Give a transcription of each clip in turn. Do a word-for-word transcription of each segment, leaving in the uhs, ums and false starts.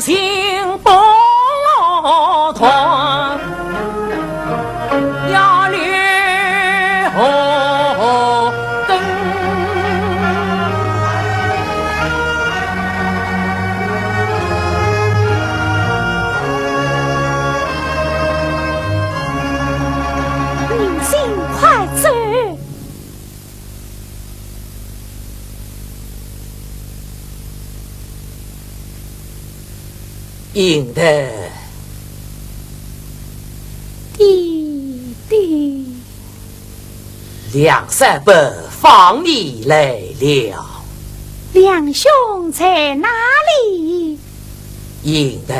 心不乱，要留灯。你请快走。 应的。爹爹。梁山伯放你来了。梁兄在哪里？应的，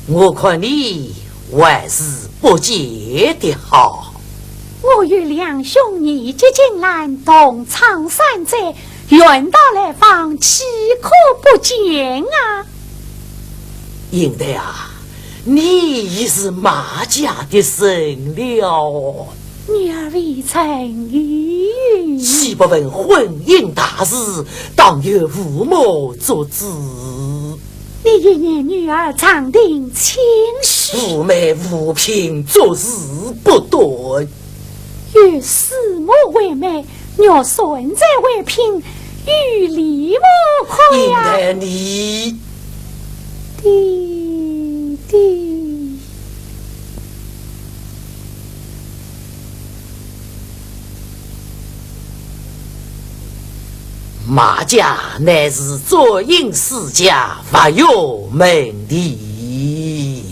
我看你还是不见的好。我与梁兄义结金兰，同唱三载， 远道来访，岂可不见啊？应的啊，你已是马家的人了。女儿未曾有。岂不闻婚姻大事，当由父母作主。你一念女儿长定亲事。父母无凭，作事不断。 与师母为媒，若存在违品，与理无可呀。应该你爹爹。马家乃是簪缨世家，无有门第。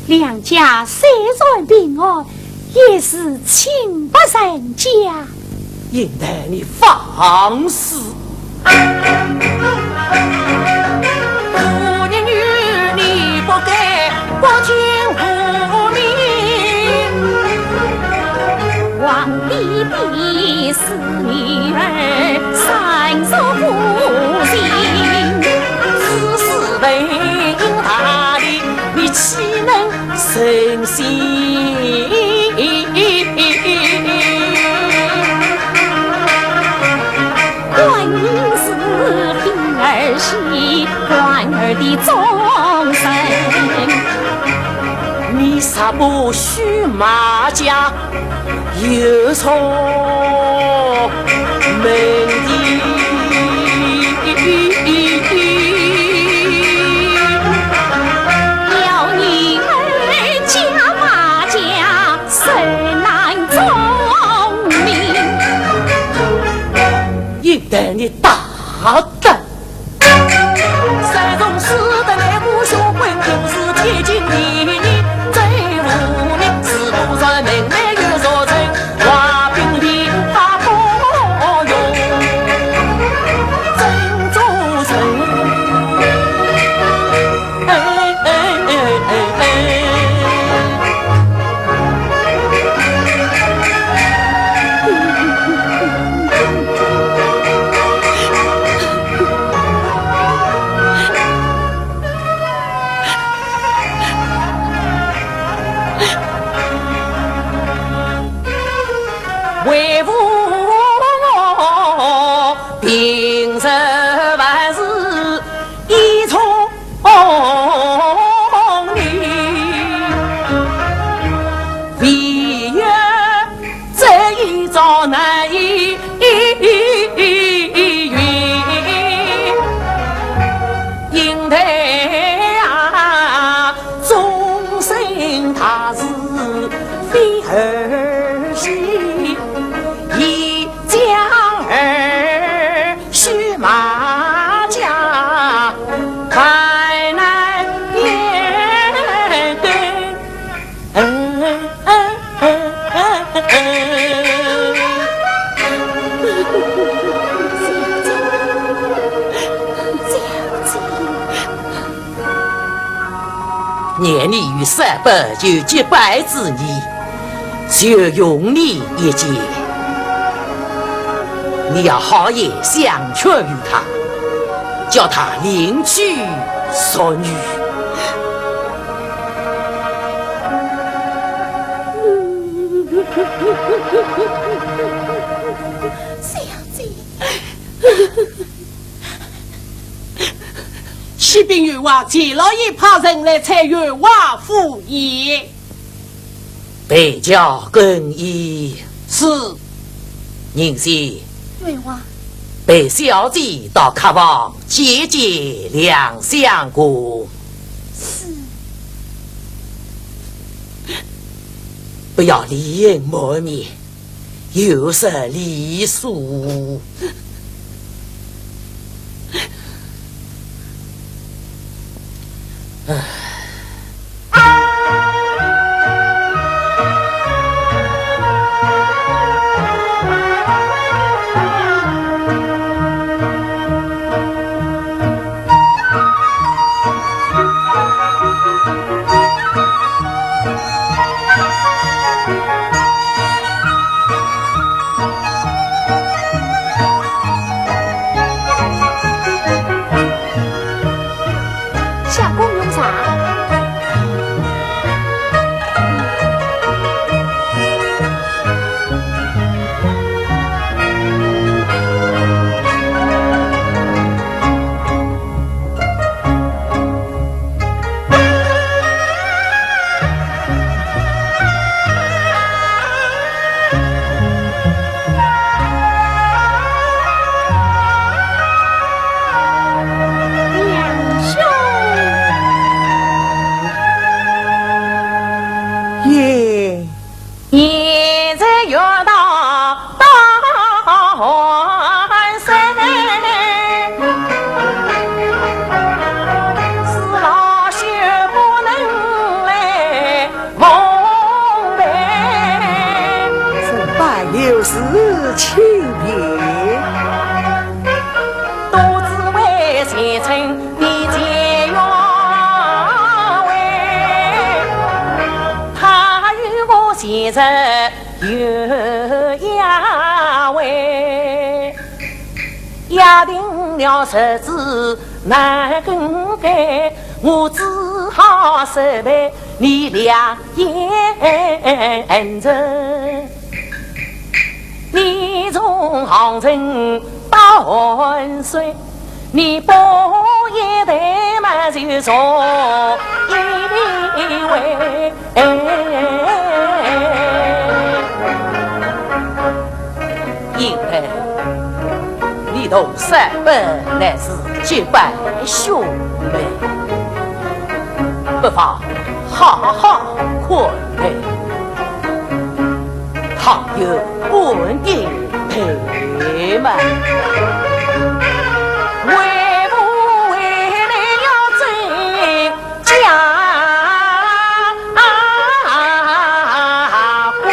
梁家虽然贫寒，也是清白人家。应待你放肆！我宁愿你不该不听父命，皇帝的是女儿，三足不行，只是为因大利，你岂能 诚心。观音是平儿媳，观儿的终身。你杀不许马家 有错门第。要女儿嫁马家，实难从命。应待你打的。 为父我平日万事依从你，唯愿这一朝难以 应待啊，终身大事非儿戏，一将儿许马家，万难言对。 念你与三伯有结拜之意，就容你一见。你要好言相劝于他，叫他另娶淑女。 小姐，许禀员外，前来一派人来催员外赴宴。备驾更衣。是。宁妃。员外。陪小姐到客房见见两相公。是。不要泪痕满面。 有失礼数。唉。 相公用茶。 娘兄。爷。 现在要到大汗水，是老朽不能来奉陪。臣拜刘氏亲别。多只为前程的解药味，他与我前程 有呀喂，压定了日子难更改，我只好失陪你两眼泪。你从杭州到汉水， 你不言对嘛就错一回。因为你同三伯乃是结拜兄妹，不妨好好款待。 倘有半点怠慢，为父为娘要追加规。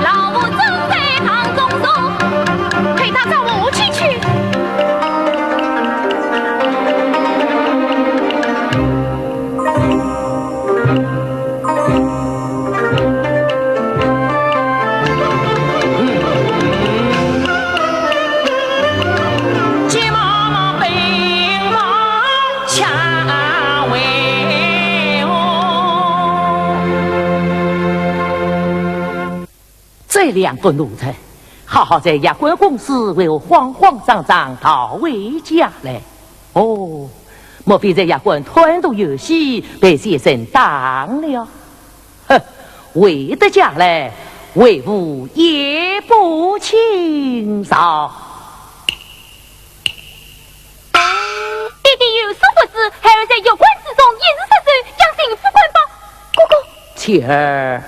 老夫正在堂中坐，陪他找武器去。这两个奴才，好好在夜官公司，为何慌慌张张逃回家来？哦，莫非这夜官贪图游戏，被先生打了？哼，回得家来，为父夜不轻朝。 爹爹有所不知，孩儿在夜观之中一时失手，将幸福官宝。哥哥。巧儿。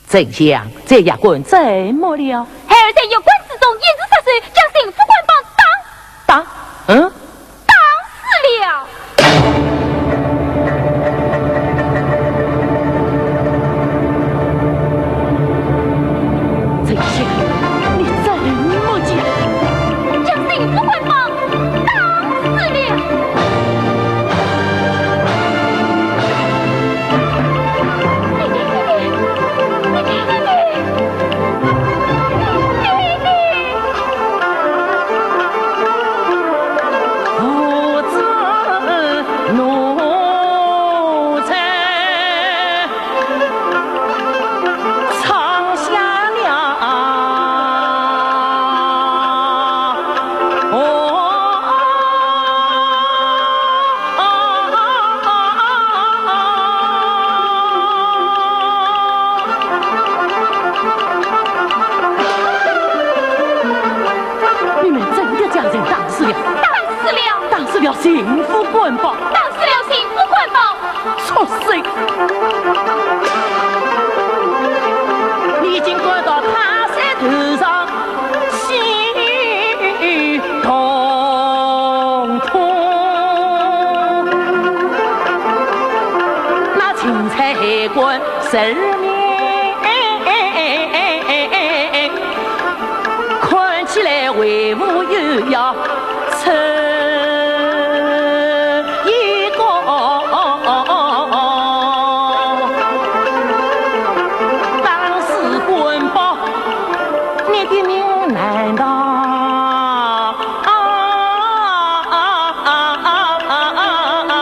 丞相，这夜官怎么了？孩儿在夜观之中一时失手，将幸福官宝打。打？嗯？ 打死了。丞相，你怎么讲？将幸福官宝打死了。爹爹，爹爹，爹爹，爹爹。 你们真的将人打死了？打死了。打死了幸福官宝？打死了幸福官宝。畜生！你竟敢到他山头上戏弄童，那钦差官十面 看起来为父又要出一个。打死官宝，你命难逃。啊啊啊啊啊啊啊！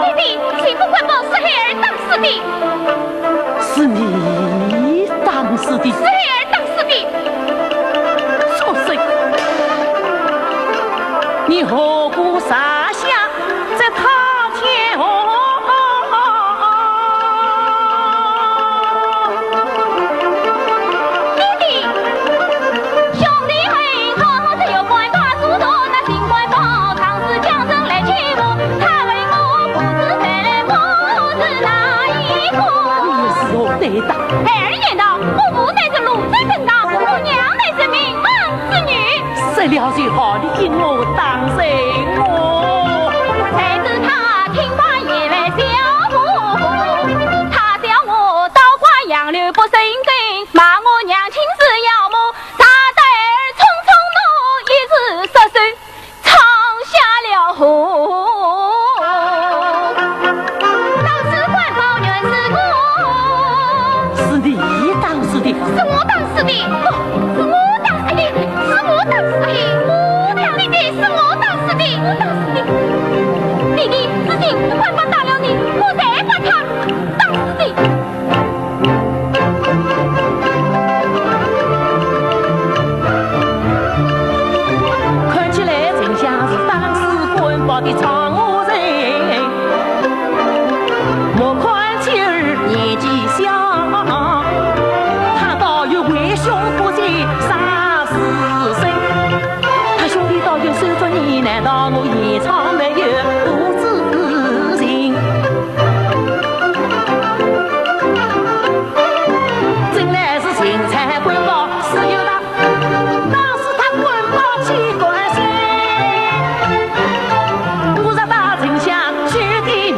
爹爹，谁不敢把四海儿打死的？是你打死的。是孩儿打死的。畜生！你何故杀下这塌天王？爹爹，兄弟们，好好只有官把主动，那新官保当是将人来欺负，他为我不知谁来我是哪一个？你是我对打。孩儿言道，我父在这路在争当，我娘乃是名门之女。说了就好，你给我当真我。谁知他听罢也来笑我，他笑我倒挂杨柳不生根，骂我娘亲是妖魔，杀得儿匆匆怒，一时失手闯下了祸。当时官保原是我。是你打死的。是我打死的。不，是我打死的，是我打死的，我打死的，是我打死的，我打死的。爹爹，如今官保打了你，我才把他打死的。 看起来丞相是打死官保的闯祸人，莫看妻儿年纪小，他倒有为兄不计杀子孙。他兄弟倒有手足义，难道我夜叉没有父子情？ 真乃是情拆官保，是有他，打死他官保几官心，不知道丞相救的命。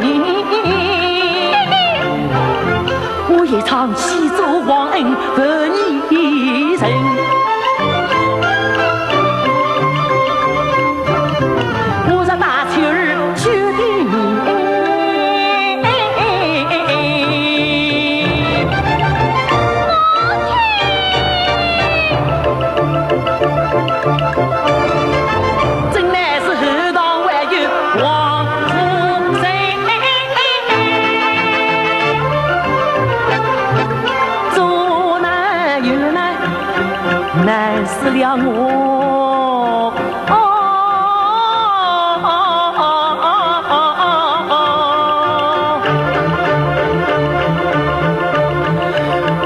我夜叉岂做忘恩负义人？ 我若打妻儿救的命，真乃是后堂还有王夫人。做难有难，难死了我。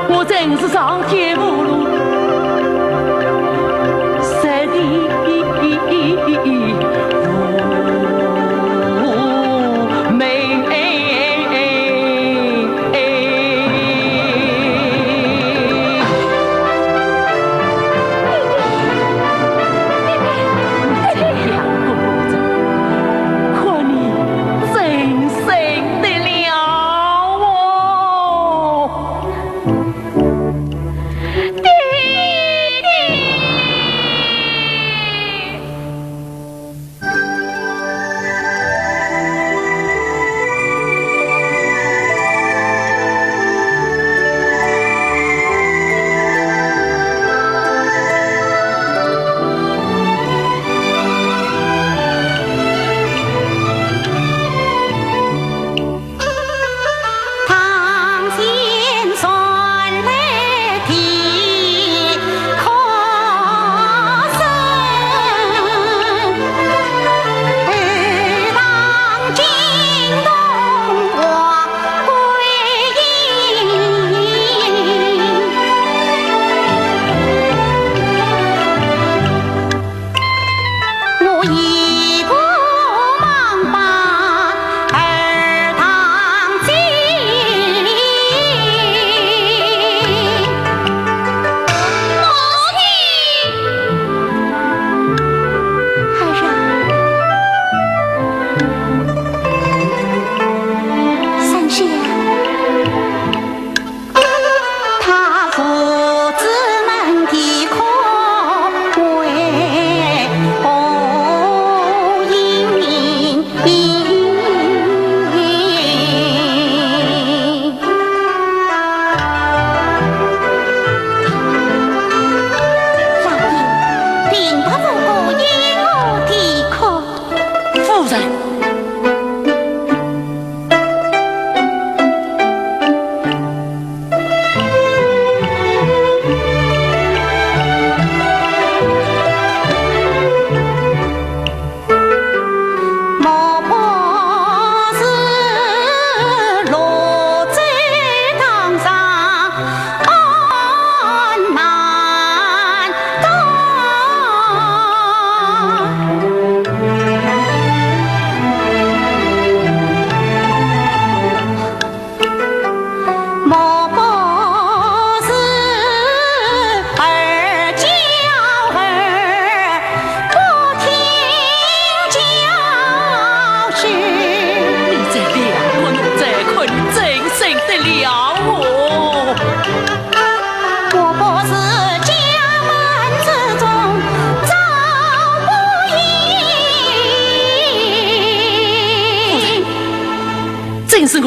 我真是上天无路，实地无门。 爹爹，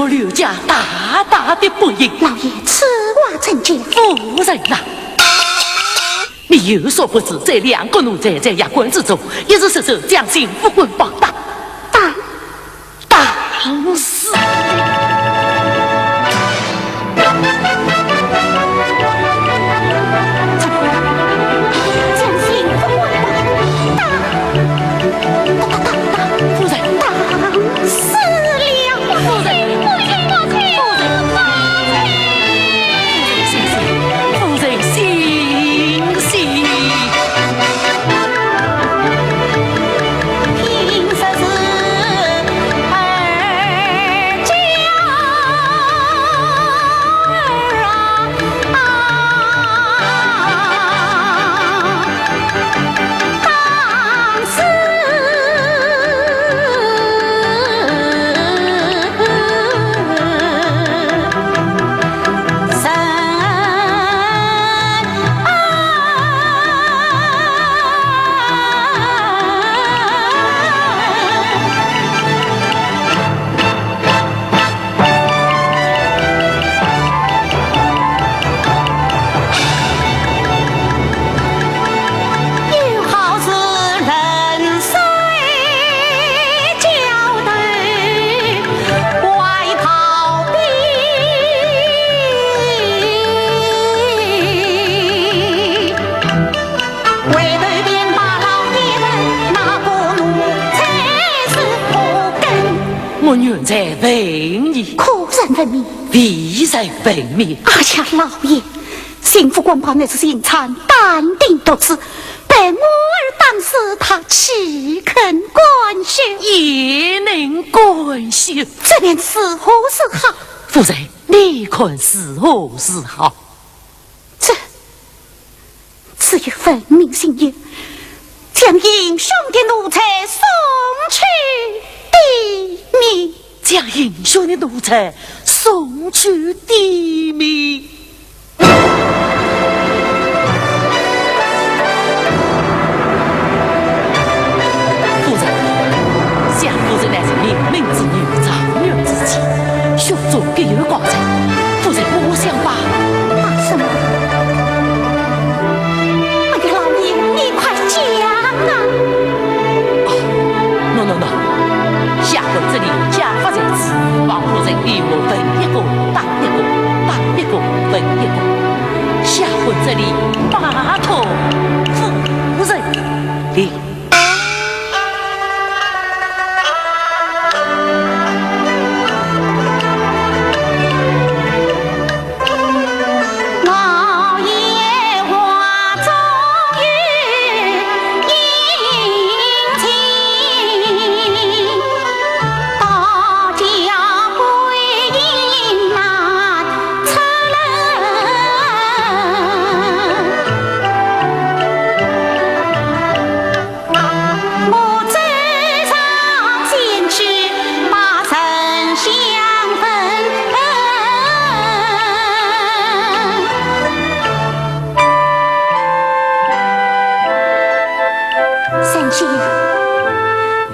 刘家大大的不幸。老爷，此话怎讲？夫人呐，你有所不知，这两个奴才在驿馆之中，一时失手将心腹官保打，打，打死。将心腹官保打，打，打，打，夫人。打死了。夫人。夫人，夫人，夫人。 夫人醒醒，夫人醒醒。我原在问你。可曾问明？未曾问明。哎呀，老爷，心腹官保乃是心肠淡定多知，被我儿打死，他岂肯甘休？焉能甘休？这便如何是好？夫人，你看如何是好？这，只有问明缘由，将行凶的奴才送去抵命。将行凶的奴才送去抵命。 夫人，想夫人乃是明门之女，状元之妻，胸中必有高才。夫人，我想把……把什么？哎呀，老爷，你快讲啊！哦，喏，喏，喏，下官这里家法在此，望夫人替我问一个，答一个，答一个，问一个。 下官这里拜托夫人了。神仙，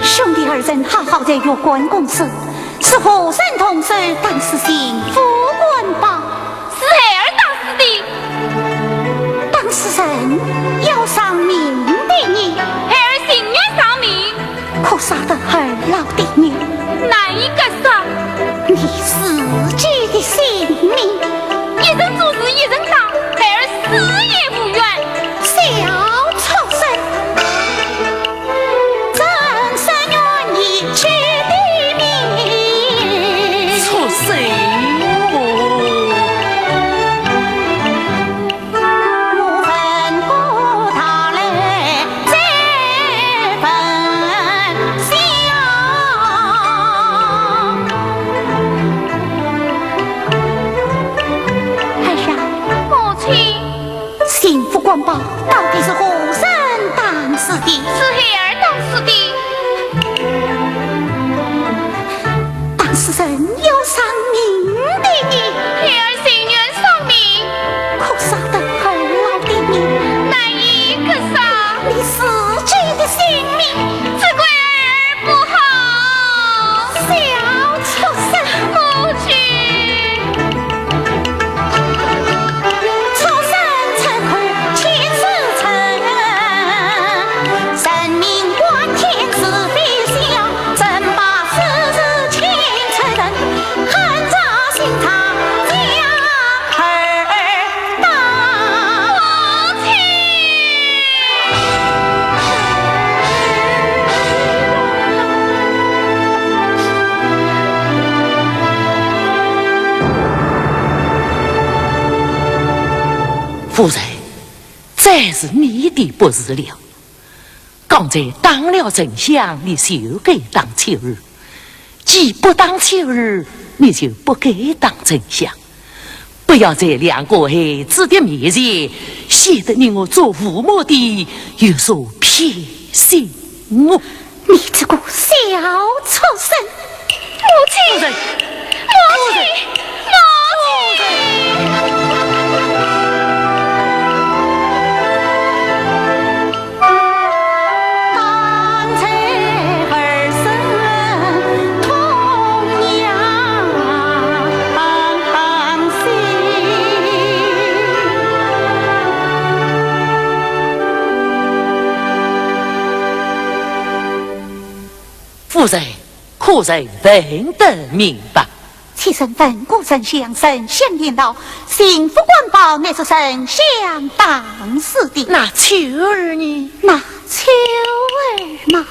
兄弟二人好好在驿馆共事， 是何人动手打死心腹官保？是孩儿打死的。打死人要偿命的呢？孩儿情愿偿命。可杀得二老的命？难以割舍。你自己的性命？一人做事一人当，孩儿死也无怨。小畜生！ 畜生哦！哎呀，母亲。 心腹官保到底是何人打死的？是孩儿打死的。打死人要偿命的呢。孩儿情愿偿命。可杀得二老的命。难以割舍。你自己的性命。这个儿不好。小畜生！母亲。夫人，这是你的不是了。刚才当了丞相，你就该当秋儿；既不当秋儿，你就不该当丞相。不要在两个孩子的面前，显得你我做父母的有所偏心哦。 你这个小畜生！母亲，母亲，母亲！夫人，可曾问得明白？妾身问过丞相，丞相言道，秦府官报乃是丞相打死的。那秋儿呢？那秋儿嘛，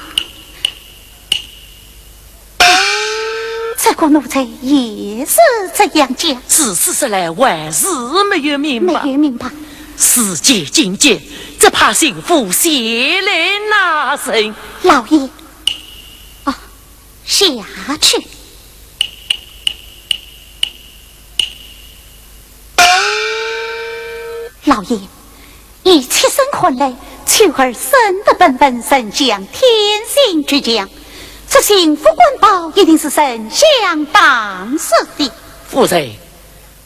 这个奴才也是这样讲。如此说来，还是没有明白。没有明白。事结境迁，只怕秦府前来拿人。老爷， 啊，下去。老爷，依妾身看来，秋儿生得本分，丞相天性倔强，这秦府官报一定是丞相打死的。夫人，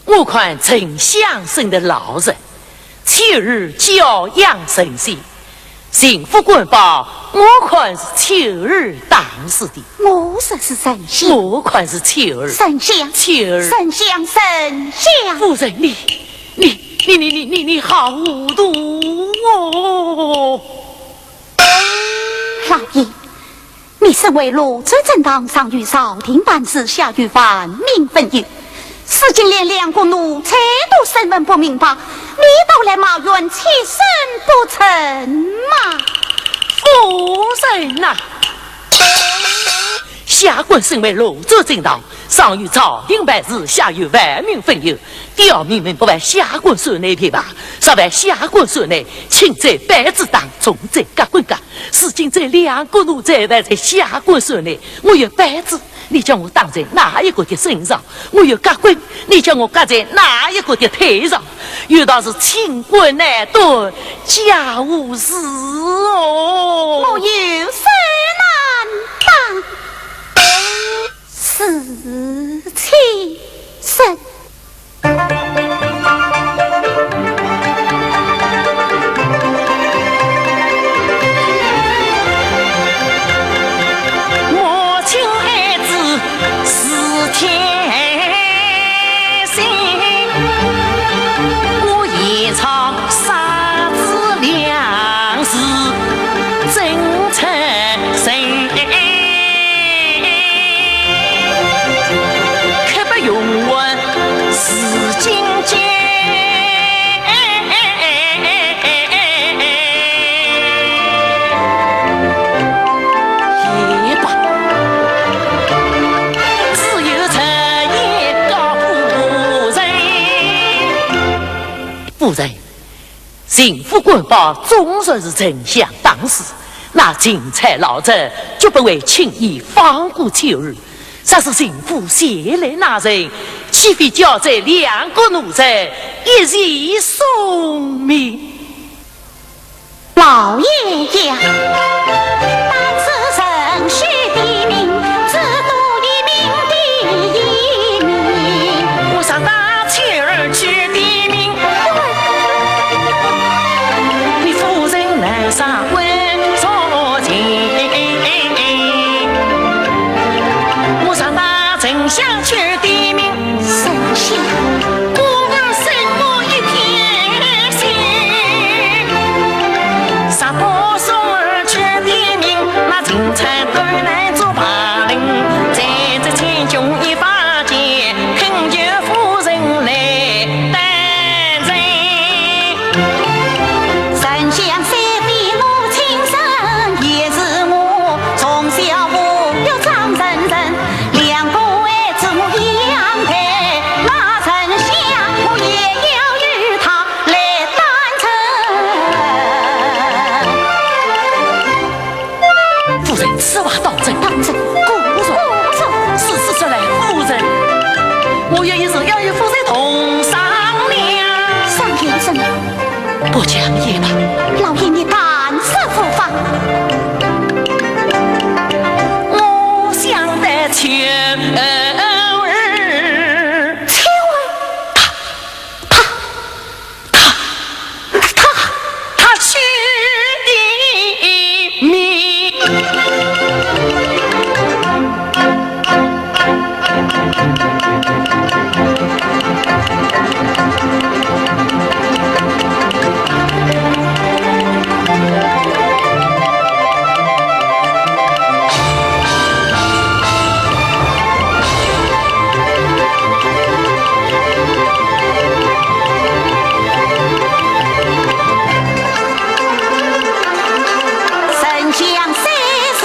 我看丞相生得老实，秋儿教养甚细，秦府官报，我看是秋儿打死的。我说是丞相。我看是秋儿。丞相。秋儿。丞相，丞相。夫人，你，你，你，你，你，你，你好糊涂哦！老爷， 你身为潞州正堂，上有朝廷办事，下有万民fund佑，如今连两个奴才都审问不明白，你倒来埋怨妾身不成吗？夫人呐，下官身为潞州正堂，上有朝廷办事，下有万民fund佑， 刁民们不为下官受难便罢，若为下官受难，轻则板子打，重则夹棍夹。如今这两个奴才还在下官手内，我有板子，你叫我打在哪一个的身上？我有夹棍，你叫我夹在哪一个的腿上？有道是清官难断家务事哦。我有手难打 是妾身。母亲爱子是天性，我夜长杀子良 是真才人，刻不容缓是金坚。也罢，只有这一个夫人。夫人， 秦府官报纵然是丞相打死，那钦差老贼绝不会轻易放过秋儿。若是秦府前来拿人，岂非叫这两个奴才一齐送命？老爷呀， 我上打秋儿去的命，你夫人难上问着情。我上打丞相去的命，丞相，我儿生我一片心。我讲也罢。老爷，你但说无妨。我想得秋儿，秋儿，他，他，他，他，他去的明。沉香山寺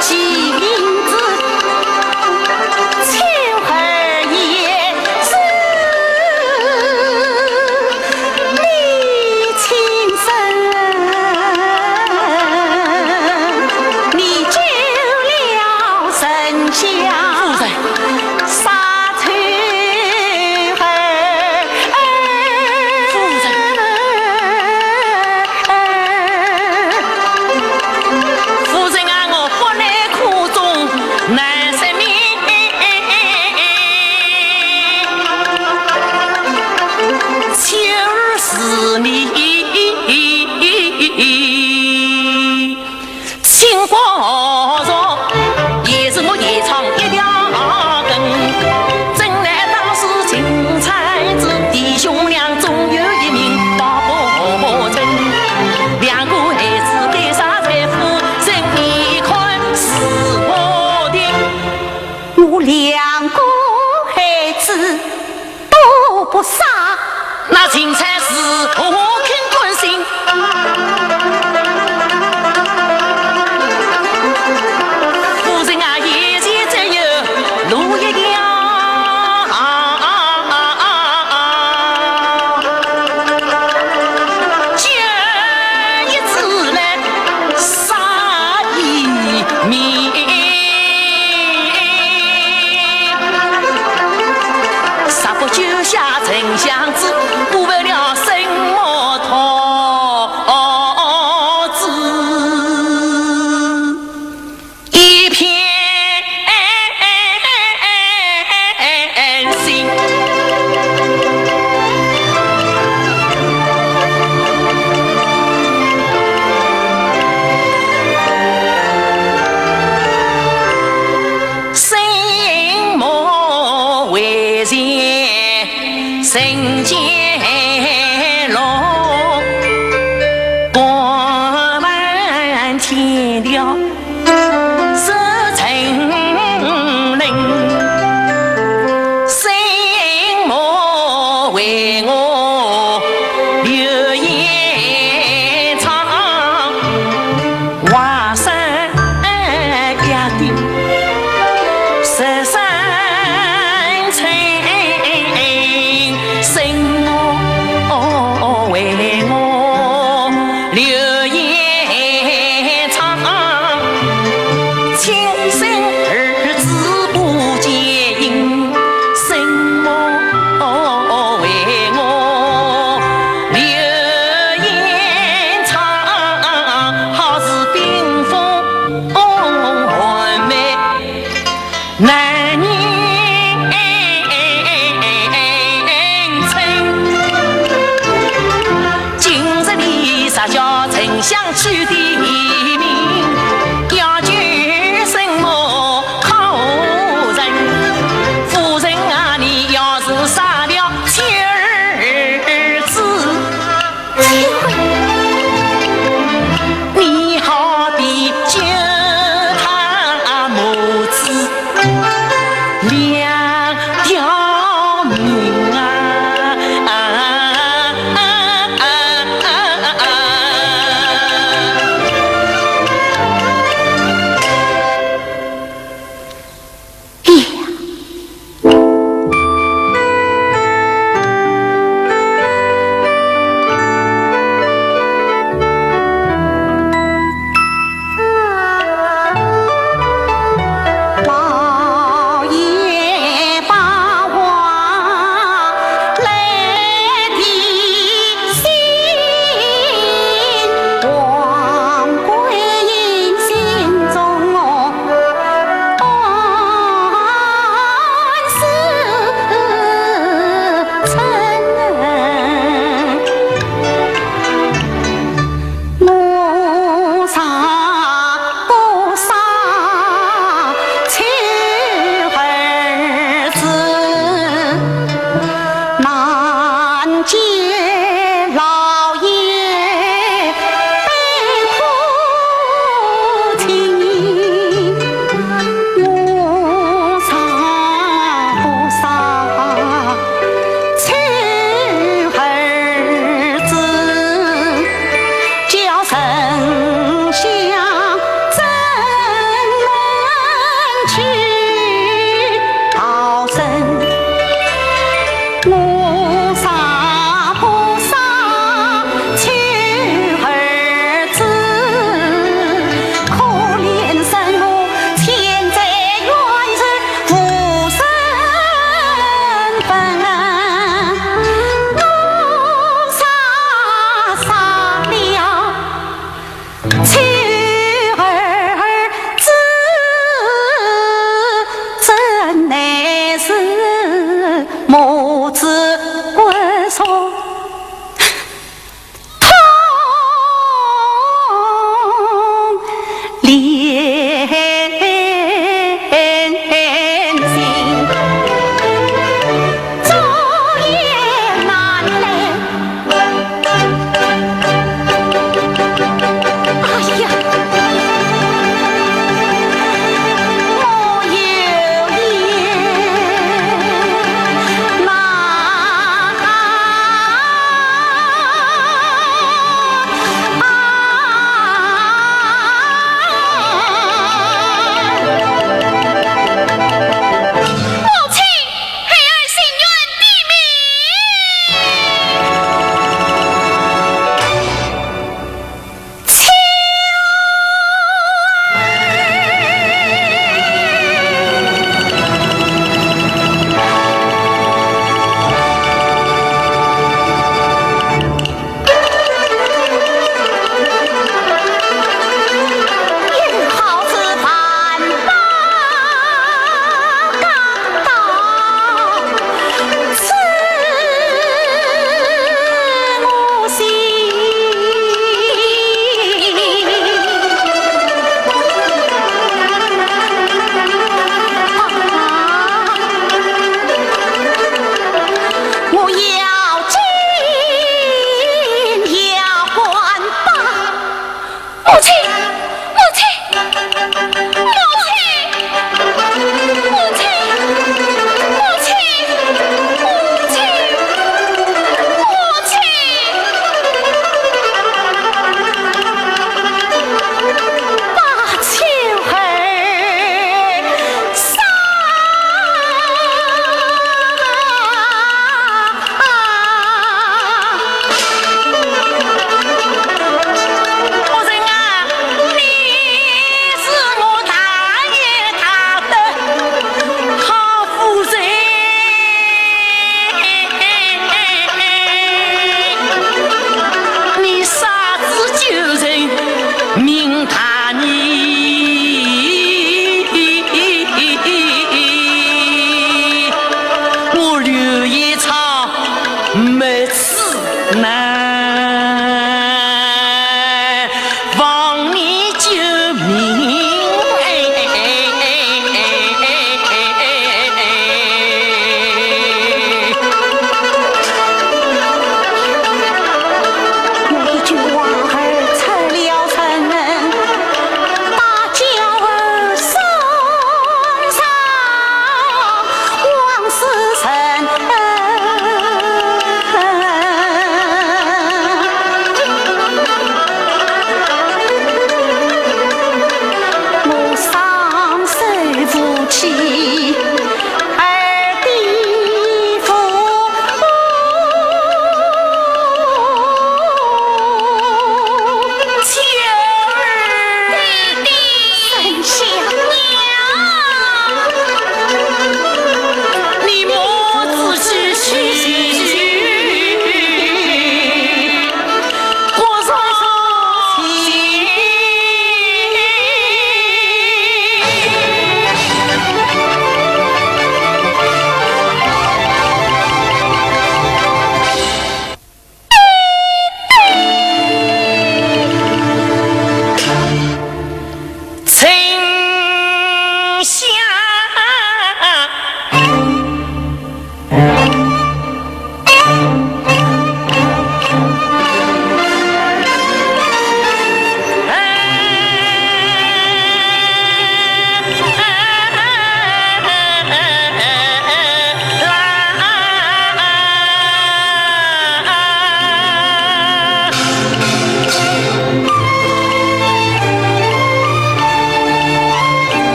寄影子，秋儿也是你亲生，你救了沉香。夫人，杀秋儿。夫人。 夫人啊，我不耐苦衷难说明，秋儿是你亲骨肉，也是我夜长一条根。真乃当时情长子，弟兄俩总有一名大伯伯称。 两个孩子该啥才夫人一看是我的。我两个孩子都不杀，那秦才是何肯甘心？夫人啊，眼前只有路一条。 今日来杀一名，杀不救下沉香子，不为了什么桃子。 一片心。生母为人人间乐，过满天条。 是沉人，生母为我流言唱，话说呀的十三春，生母为我流言 唱，亲生儿子不见影，生母为我流言唱，好似冰封寒梅。 难言春。今日里杀焦沉香取的名，要救生母靠何人？夫人啊，你要是杀了妻儿子， 你好比救他母子两条命啊！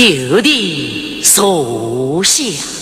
就地坐下。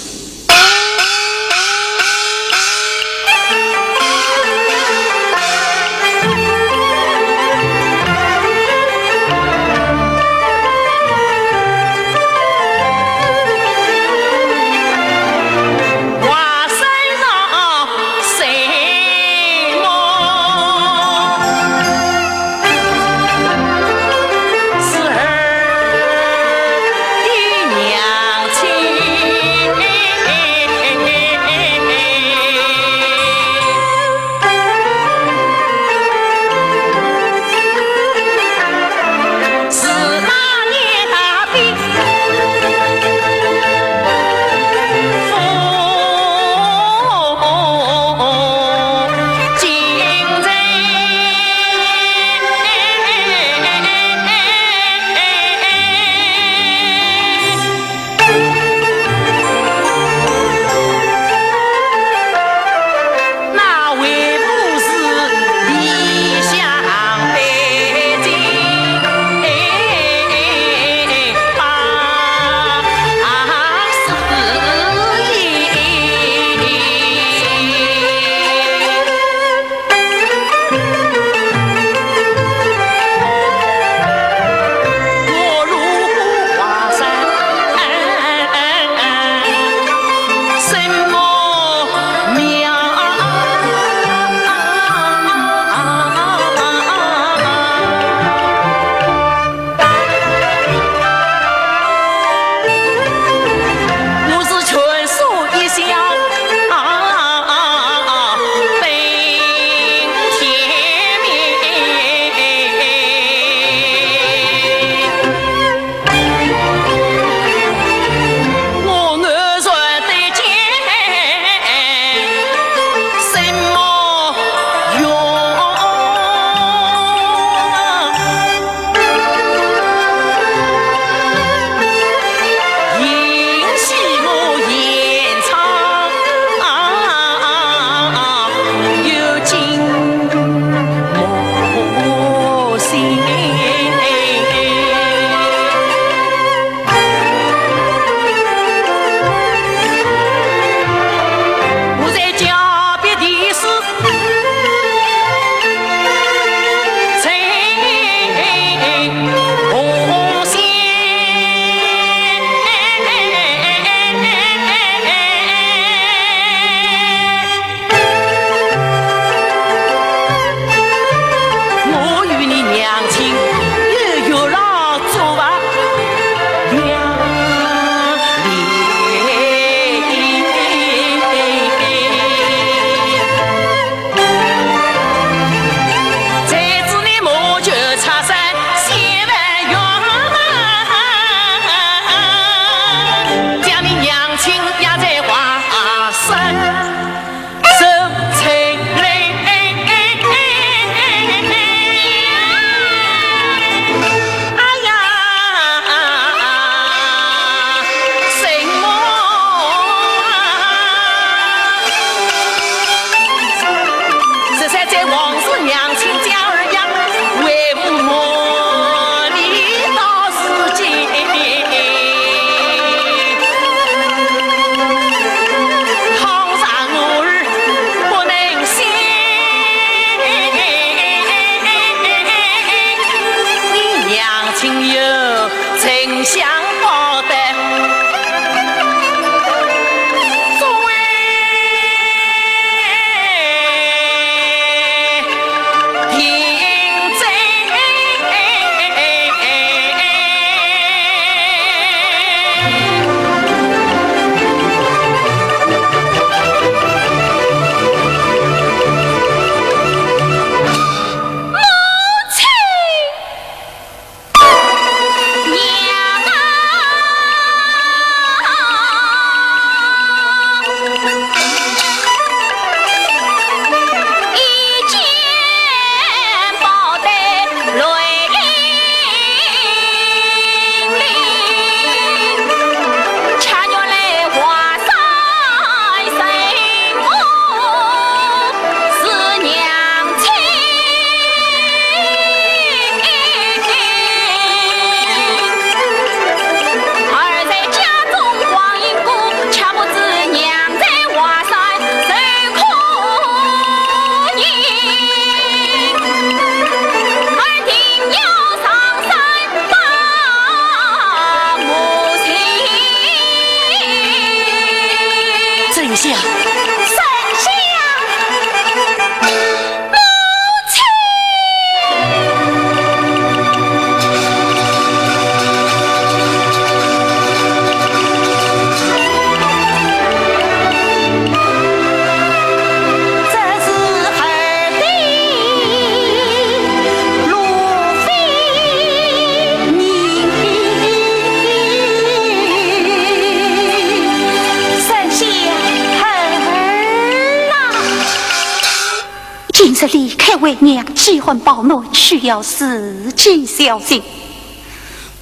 这离开为娘饥寒保暖需要自己小心。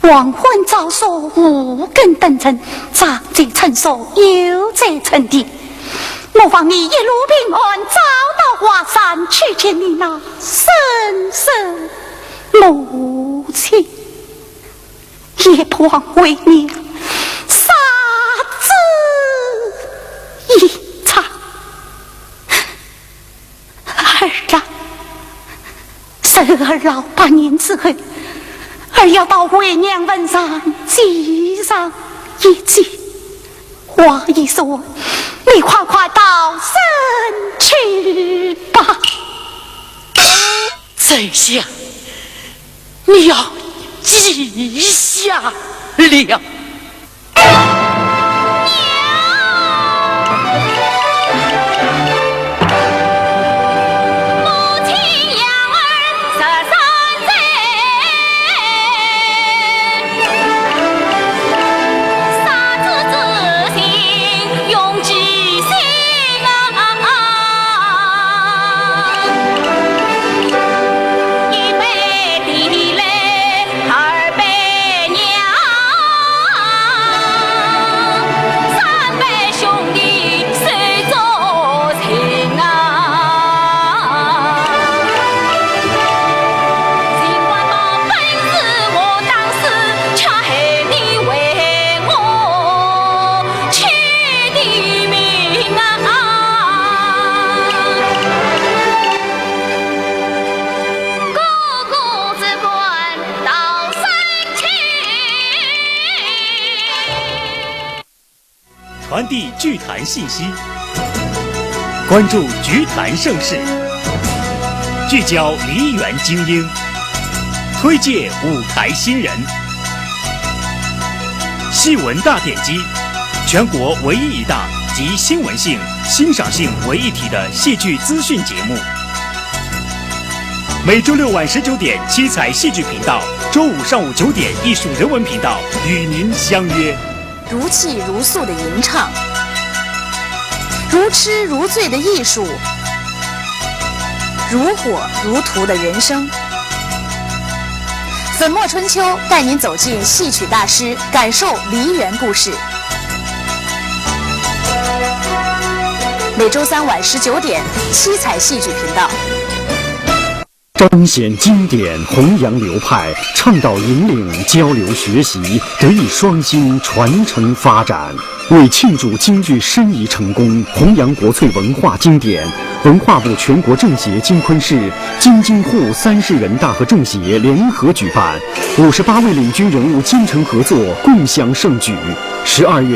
黄昏照射，五更登城，长者趁宿，游在城底。我望你一路平安，早到华山，去见你那生身母亲。也不枉为娘杀子一场。 儿啊，侄儿老八年之后，儿要到为娘坟上祭上一祭。话已说完，你快快到城去吧。 丞相，你要记下了。传递剧坛信息，关注剧坛盛事，聚焦梨园精英，推介舞台新人。戏文大典机，全国唯一一档集新闻性、欣赏性为一体的戏剧资讯节目。每周六晚十九点，七彩戏剧频道；周五上午九点，艺术人文频道与您相约。 如泣如诉的吟唱，如痴如醉的艺术，如火如荼的人生。粉墨春秋带您走进戏曲大师，感受梨园故事。每周三晚十九点，七彩戏剧频道。 彰显经典，弘扬流派，倡导引领，交流学习，德艺双馨，传承发展。为庆祝京剧申遗成功，弘扬国粹文化经典，文化部全国政协、京昆市、京津沪三市人大和政协联合举办，五十八位领军人物京城合作，共襄盛举。十二月